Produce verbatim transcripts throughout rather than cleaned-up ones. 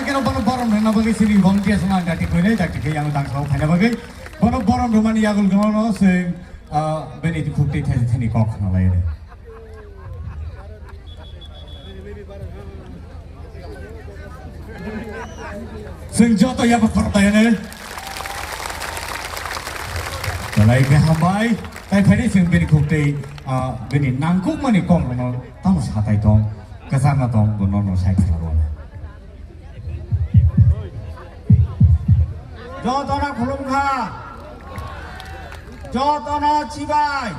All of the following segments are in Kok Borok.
Bono borom rwna bagwi chini volunteers no ang dakti khainai, dakti khai ang tang sao khaina bagwi. Bono borom rwmani yagul gwnano chwng, ah, bini khuk tei thani thani kok khna lai. Chwng joto yaba khoroknai hwnwi. Belai khe hambai. Tai phaini chwng bini khuk tei, ah, bini nangkukmani kok rwno tamo satai tong, kwchangma tong, bo nono sai khlaro. Jotono khulumkha. Jotono chibai.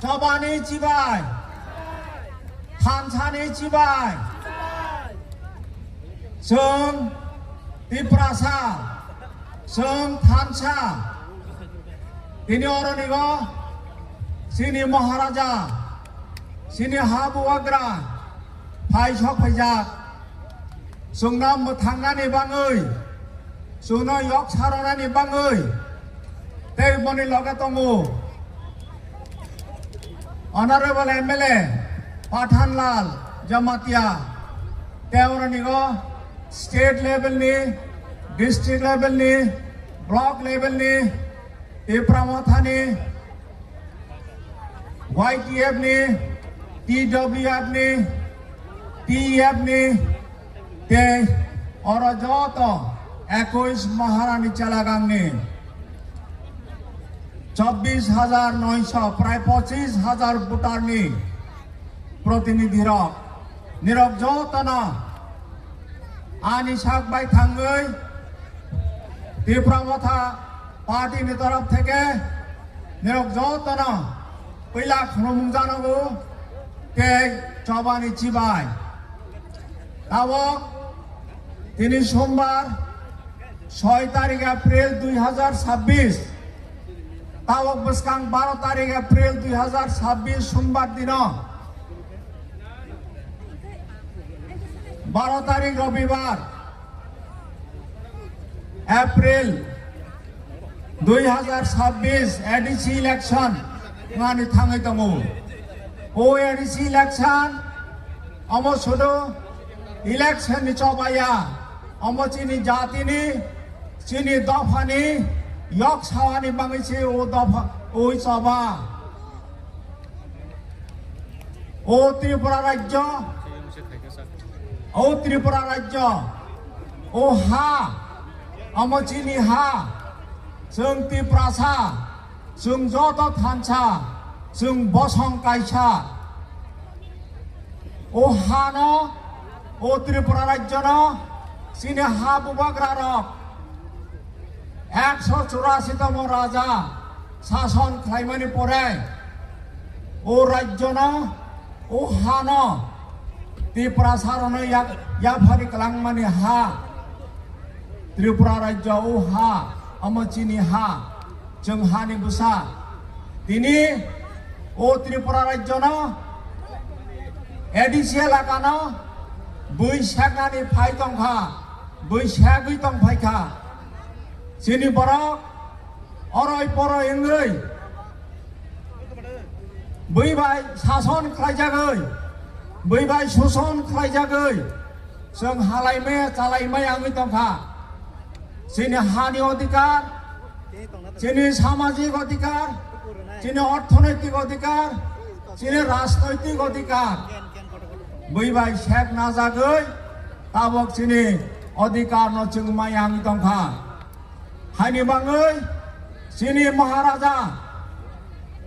Chobani chibai. Thansani chibai. Chwng Tiprasa. Chwng thansa. Tini oronigo chini Maharaja, chini ha bubagra phai sok phaijak. Chwngno mwthangnani bangwi, chwngno yok saronani bangwi, tei boni loge tongo Honorable M L A Pathanlal Jamatia, tei oronigo state level ni, district level ni, block level ni, Tipra Mothani, Y T F ni, T W F ni, T E F ni, tei oro joto ekush Maharani chalagangni chobbish hajar noisho, prai pochish hajar voter ni protinidhi rok, nirok jotono ani sak bai thangwi Tipra Motha party ni torof theke nirok jotono puila khulumung janago tei chobani chibai. Tabok tini sombar soi tarik April dui hajar sabbish, tabok bwskang baro tarik April dui hajar sabbish sombar dino, baro tarik Robibar, April dui hajar sabbish A D C election wngani thangwi tongo. O A D C election omo sudu election ni chobaya, omo chini jatini, chini dophani yok sawani bangwi se o dopha, o choba. O Tripura rajyo, o Tripura rajyo, o ha, omo chini ha, chwng Tiprasa, chwng joto thansa, chwng bosong kaisa. O hano, o Tripura rajyono chini ha bubagra rok ekso churasi tomo raja sason khlaimani pore o rajyono, o hano Tiprasa rokno yak-, yaphari kwlangmani ha, Tripura rajyo o ha, omo chini ha, chwng hani bwsa. Tini o Tripura rajyono A D C elakano bui seknani phai tongkha, bui segwi tongphaikha. Chini borok oroi poroi wngwi bui bai sason khlaijagwi, bui bai suson khlaijagwi chwng halaimaya chalaimaya wngwi tongkha. Chini hani odhikar, chini samajik odhikar, chini orthonoitik odhikar, chini rajnoitik odhikar bui bai sek najagwi tabok chini odhikarno chwng maya wngwi tongkha. Haini bangwi chini Maharaja,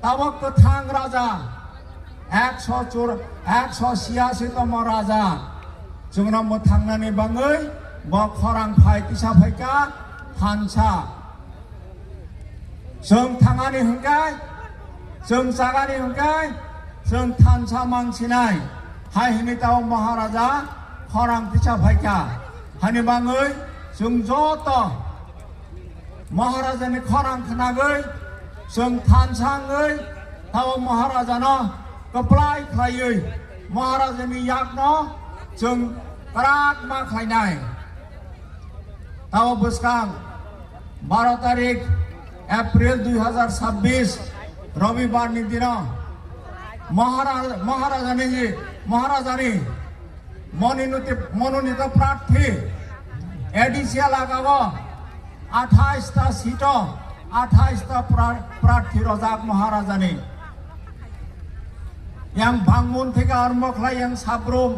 tabok kwthang raja, ekso chur-, ekso siyasi tomo raja, chwngno mwthangnani bangwi bo khorang phai tisa phaikha thansa. Chwng thangani hwnkhe, chwng chagani hwnkhe, chwng thansa mangsinai. Hai hwnwi tao Maharaja khorang tisa phaikha. Hani bangwi chwng joto Maharajani khorang khnagwi chwng thansa wngwi tao Maharajano kwplai khlaiwi Maharajani yakno chwng kwrak ma khlainai. Tao bwskang baro tarik April dui hajar sabbish Robibar ni dino Mahara-, Maharajani, Maharajani মনোনীত মনোনীত প্রার্থী এডিসি এলাকাও আঠাইশটা সিটো আঠাইশটা প্রার্থী রোজাক মহারাজানি। Yang Bangmun থেকে আরম্ভ খাই yang Sabrum,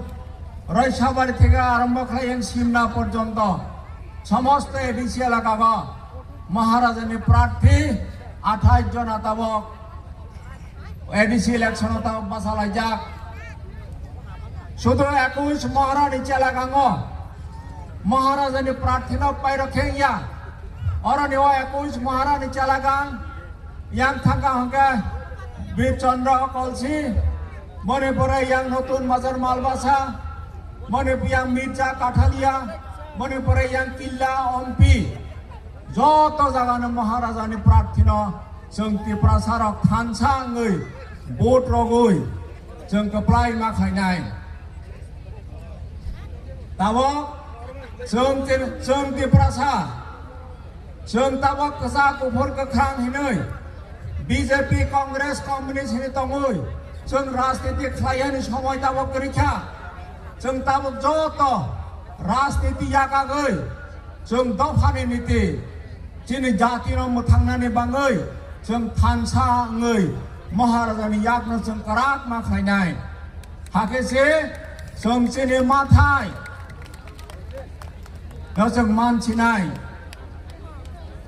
Roisabari থেকে আরম্ভ খাই yang Simna পর্যন্ত সমস্ত এডিসি এলাকাও মহারাজানি প্রার্থী আঠাইশ জন আতাবক ADC election tabok bachalaijak. Sudu ekush Maharani chelagango Maharajani prarthino pairok khengya. Oroni o ekush Maharani chelagang yang thangka hwnkhe Bir Chandra Kolsi, moni pore yang Notun Bazar Malbasa, moni yang Mirza Kathalia, moni pore yang Killa Ompi. Joto jagano Maharajani prarthino chwng Tiprasarok thansa wngwi vote rogwi chwng kwplai ma khlainai. Tabok chwng Ti-, chwng Tiprasa, chwng tabok kwchak kuphur kwkhwrang hinwi B J P, Congress, Communist hinwi tongwi chwng rajniti khlaiyani somoi tabok kwrwi kha. Chwng tabok joto rajniti yakagwi chwng dophani niti, chini jatino mwthangnani bangwi chwng thansa wngwi Maharajani yakno chwng kwrak ma khlainai. Hakhe se chwng chini mathai no chwng mansinai.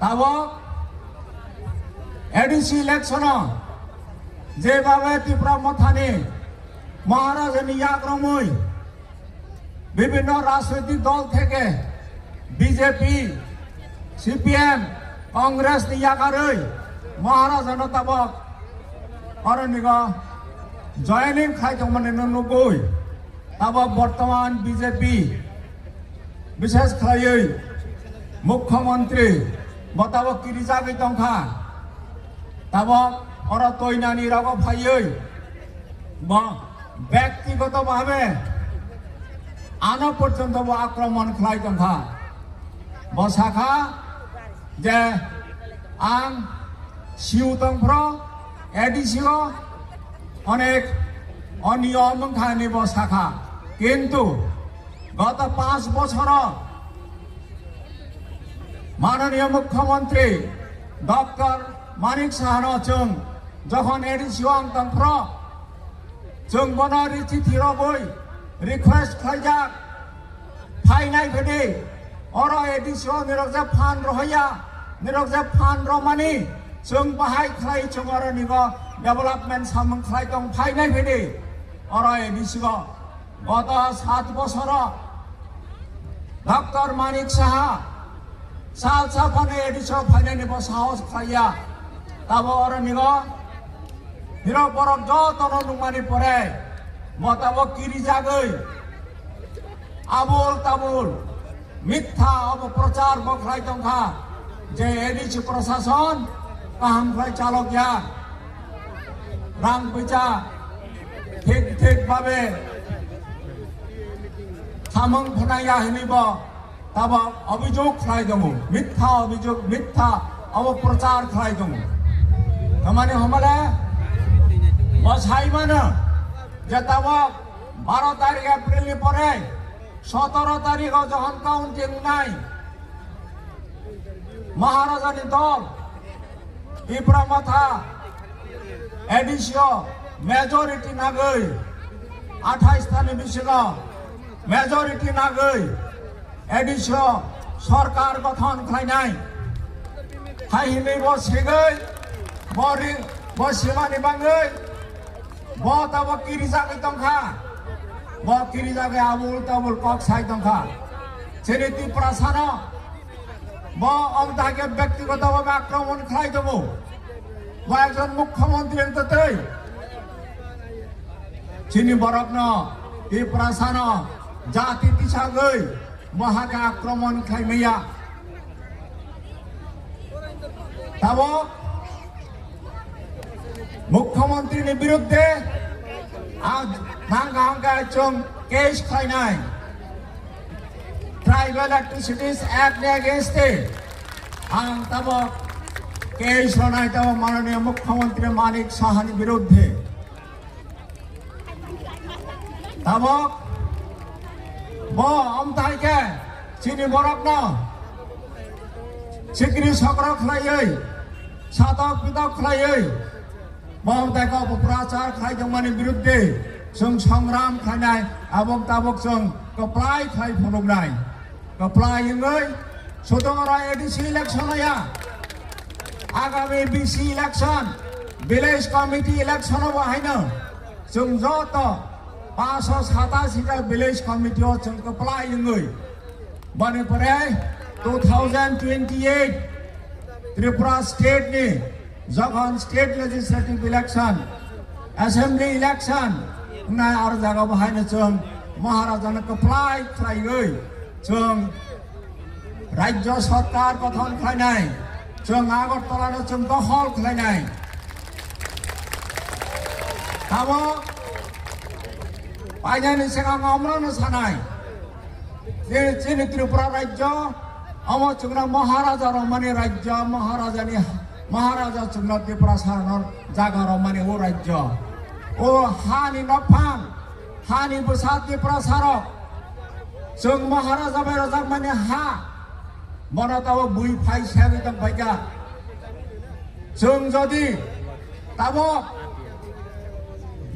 Tabok A D C election-o jebabe Tipra Mothani Maharajani yak romwi bibhinno rajnoitik dol theke B J P, C P M, Congress ni yakarwi Maharajano tabok oronigo joining khai tongmani no nugwi tabok bortoman B J P bishes khlaiwi Mukhyamantri bo tabok kirijagwi tongkha. Tabok oro toinani rogo phaiwi bo byaktigoto bhabe ano porjonto bo akromon khlai tongkha. Bo sakha je ang siu tongphro A D C o onek oniyom wngkha hinwi bo sakha. Kintu goto panch bochoro Mananiya Mukhyamantri Doctor Manik Sahano chwng jokhon A D C o ang tongphro, chwng bono ri chithi rogwi request khlaijak, phainai phedi, oro A D C o nirok je phan rohoya, nirok je phan romani, chwng bahai khlai chwng oronigo development samung khlai tong phainai phedi, oro A D C o. Goto sat bochoro Doctor Manik Saha sal saphano A D C o phainani bo sahos khlaiya. Tabo oronigo hirok borok jotono nungmani pore bo tabo kirijagwi abul tabul mitha obo prochar bo khlai tongkha je A D C prosason kaham khlai chalokya, rang puisa thik thik bhabe samung phnaya hinwi bo tabok obhijog khlai tongo, mitha obhijog, mitha obo prochar khlai tongo. Tamani homale bo sai mano je tabok baro tarik April ni pore sotoro tarikh o jokhon counting wngnai, Maharajani dol Tipra Motha A D C o majority nagwi, athais tani bisingo majority nagwi A D C o sorkar gothon khlainai. Hai hinwi bo sigwi bo ri-, bo simani bangwi bo tabo kirijagwi tongkha. Bo kirijagwi abul tabul kok sai tongkha. Chini Tiprasano bo omtake byaktigoto bhabe akromon khlai tongo. Bo ekjon mukhyamantri wngtwi twi chini borokno Tiprasano jati tisagwi bo hakhe akromon khlai maya. Tabok Mukhyamantri ni biruddhe ang nang kaham khe chwng case khlainai. Tribal Atrocities Act ni against e ang tabok case rwnai tabok Mananiya Mukhyamantri Manik Saha ni biruddhe. Tabok Bo amtai khe chini borokno sikri sokro khlaiwi, satok pitok khlaiwi, bo amtai khe oprachar khlai tongmani biruddhe chwng songram khlainai, abok tabok chwng kwplai khlai phunuknai. Kwplai wngwi sotoro A D C election ya, agami B C election, village committee election bo haino chwng joto paanch sho satashi ta village committee o chwng kwplai wngwi boni pore two thousand twenty-eight Tripura state ni jokhon state legislative election, assembly election wngnai, aro jaga bo haino chwng Maharajano kwplai khlaiwi chwng Rajya Sarkar gothon khlainai, chwng Agartala no chwng dokhol khlainai. Tamo painani swkang omrano sanai, je chini Tripura Rajya, omo chwngno Maharaja romani Rajya, Maharajani, Maharaja chwngno Tripura sarno jaga romani o Rajya. O hani nokphang, hani bwsa Tripura sarok, chwng Maharaja bai rojakmani ha, bono tabo bui phai sagwi tong phaikha. Chwng jodi tabo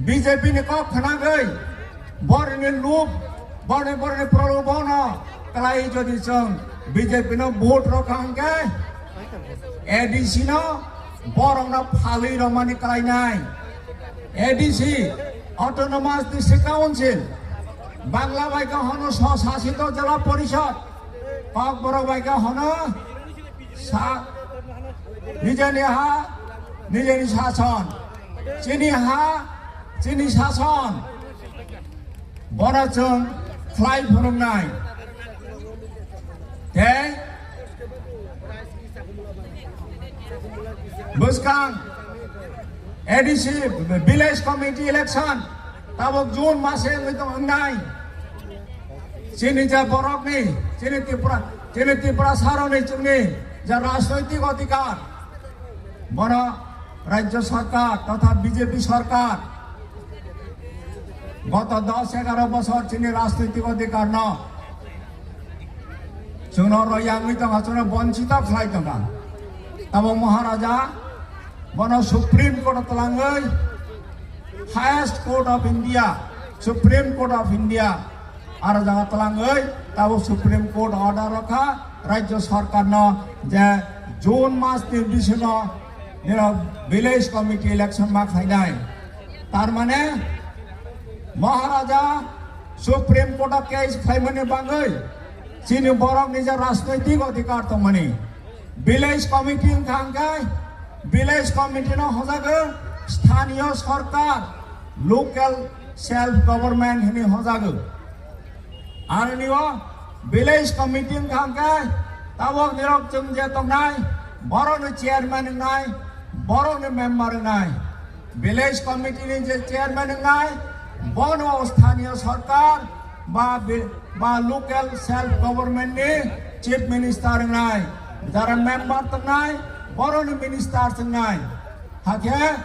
B J P ni kok khnagwi, borni lub, borni borni prolobono kwlai jodi chwng B J P no vote rokha hwnkhe, A D C no borokno phalwi romani kwlainai. A D C, Autonomous District Council, Bangla bai khe hono Swsasito Jela Porishod, Kokborok bai khe hono sa-, nijeni ha, nijeni sason, chini ha, chini sason, bono chwng khlai phunuknai. Tei bwskang A D C village committee election tabuk June mase wngwi tong wngnai. Chini je borokni, chini Tripura, chini Tripura saroni chwngni je rajnoitik odhikar, bono Rajya Sarkar totha B J P Sarkar goto dos egaro bosor chini rajnoitik odhikar no chwngno royangwi tongkha, chwngno bonchito khlai tongkha. Tamo Maharaja bono Supreme Court o twlangwi, Highest Court of India, Supreme Court of India, aro jaga twlangwi tabo Supreme Court order rokha Rajya Sarkar no je June mas ni bisingo nirok village committee election ma khlainai. Tar mane Maharaja Supreme Court o case khlaimani bangwi chini borok ni je rajnoitik odhikar tongmani. Village committee wngkha hwnkhe village committee no hojago sthaniyo sarkar, local self government hinwi hojago. Aroni o village committee wngkha hwnkhe tabok nirok chwng je tongnai, borokni chairman wngnai, borokni member wngnai. Village committee ni je chairman wngnai, bono sthaniyo sarkar ba bi-, ba local self government ni chief minister wngnai, jara member tongnai, boroni minister tongnai. Hakhe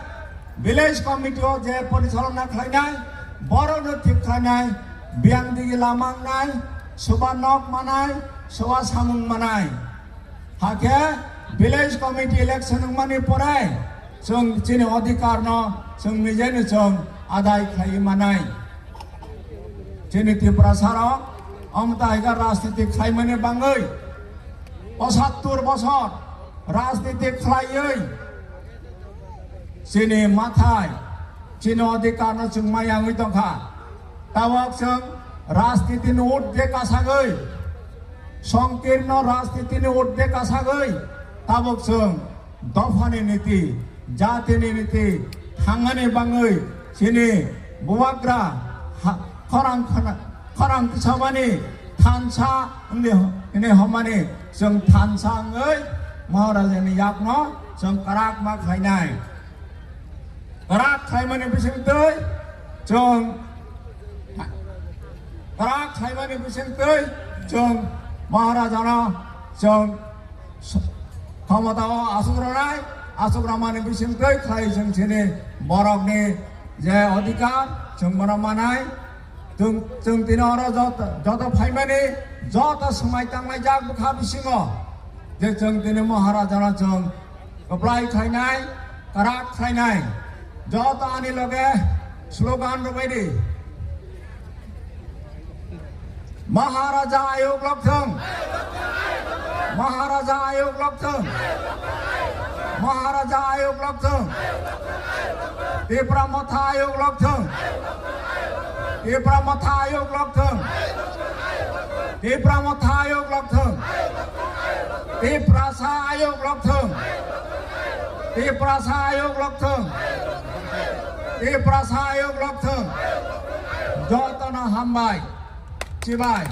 village committee o je porichalona khlainai, borokno thik khlainai, biyang digi lama wngnai, soba nok manai, soba samung manai. Hakhe village committee election wngmani pore chwng chini odhikar no chwng nijeni chwng adai khlaiwi manai. Chini Tiprasa rok amtai kha rajniti khlaimani bangwi pochattor bosor rajniti khlaiwi chini mathai, chini odhikar no chwng mayangwi tongkha. Tabok chwng rajniti ni urdhwe kasagwi, songkirno rajniti ni urdhwe kasagwi tabok chwng dophani niti, jatini niti thangmani bangwi chini bubagra ha-, khorang khana-, khorang tisabani thansa wngwi ho-, hwnwi hwnmani chwng thansa wngwi Maharajani yakno chwng kwrak ma khlainai. Kwrak khlaimani bisingtwi chwng, kwrak khlaimani bisingtwi chwng Maharajano chwng khomotao asuk rwnai, asuk rwmani bisingtwi khlai chwng chini borokni je odhikar chwng bono manai. Chwng, chwng tini oro joto, joto phaimani joto swmai tanglaijak bwkha bisingo je chwng tini Maharajano chwng kwplai khlainai, kwrak khlainai. Joto ani loge slogan rwbaidi. Maharaja ayuk lokthwng. Maharaja ayuk lokthwng. Maharaja ayuk lokthwng. Tipra Motha ayuk lokthwng. Tipra Motha ayuk lokthwng. Tipra Motha ayuk lokthwng. Tiprasa ayuk lokthwng. Tiprasa ayuk lokthwng. Tiprasa ayuk lokthwng. Jotono hambai. Chibai.